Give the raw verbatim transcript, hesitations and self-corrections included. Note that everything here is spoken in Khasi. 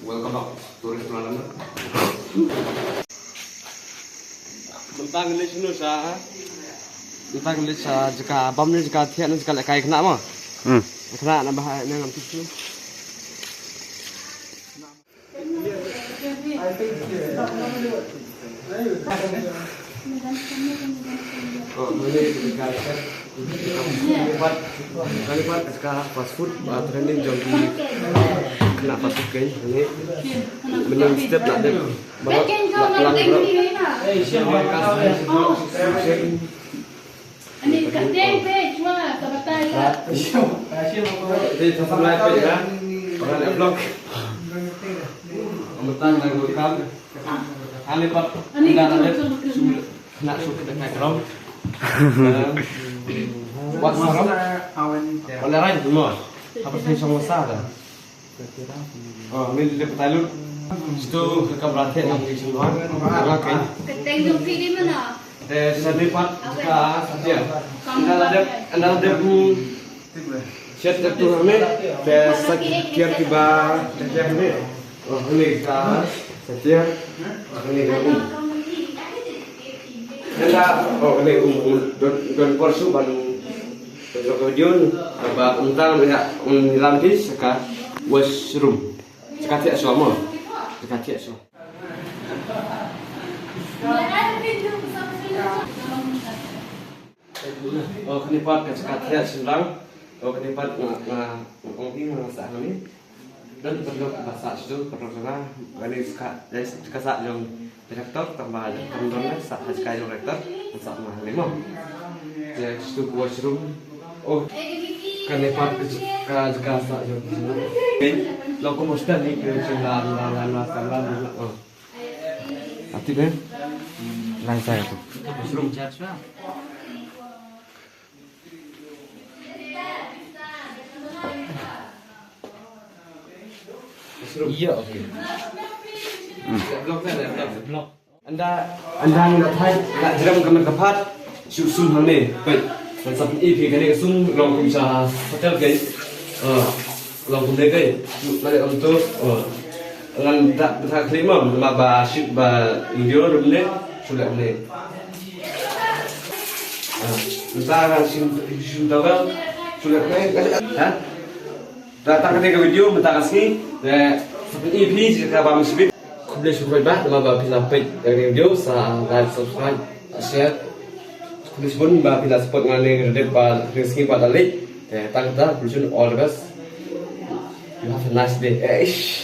Welcome back to restaurant number. Mynta ngi leit shano sha? Mynta ngi leit sha jaka bam ne jaka thiah ne jaka lehkai khynnah mo. Hmm. Khynnah na bahai ne ngam tip shuh. Oh, mynne ka, ka, ka, ka fast food, ah, trending jong ki khynnah fast food kein, mynne. Mynne step la dep. Baroh la plang baroh. Ani ka teng pe chwa ka batai la. Te ta samlai pe na. Orang vlog. Amatang na go kam. Ani pat. Ani ka teng. Na su ka kai krom. Wat sarom. Wala rai mo. Apa sih sama sada? Oh, ni dia petai lut. Situ ke kamra te nak pergi semua. Okey. Ka teng jong phi di mana? Te sani pat ka satia. Anda la dep, anda la dep, hmm, shet tu hame. Te satia kiba, satia hame. Oh, ni ka satia. Ni ka um. Anda, oh, ni um, um, don, don porsu ban. Ka video ba kumta ba ïa, um, lam hi sha ka washroom. Sha ka thiah shuwa mo. Sha ka thiah shuwa. Oh, kane pat ka sha ka thiah shynrang. Oh, kane pat nga, nga, nga ong hi nga sah hangne. Don paralok ba sah shuh, paralok jong nga, kane ka, ka sah jong director, tang ba, tang don ne, sah ka jong director, sah ma ne mo. Te shuh ka washroom. Oh, kane pat ka, ka, ka sah jong. Long ko hostel ni, ka jong la, la, la, la, la, la, la, oh. Ati be? Lai sa tu. Washroom. Iya, okey. Block kan, block. Anda, anda ngi la thait, la jrem ka met ka phad, shu sum hangne, peit. Ngan sa pyni phi kane ka sum, long kum sha hotel kei. Eh, long kumne kei. Shu la dei on to, eh. Ngan da, da klik mo, ma ba shoot ba video rum ne, shu leh ne. Ah, nta ngan shim, shim tawel, shu leh ne, ha? Da tang kane ka video mynta ka sngi, te sa pyni phi jaka ba mynshibit. Khublei shibun ba, namar ba phi la peit ïa kane ka video, sa like, subscribe, share. Khublei shibun ba phi la support nga ne ka dep ba ka sngi ba la leit. Te tang kata, khublei shibun, all the best. You have a nice day. Eish.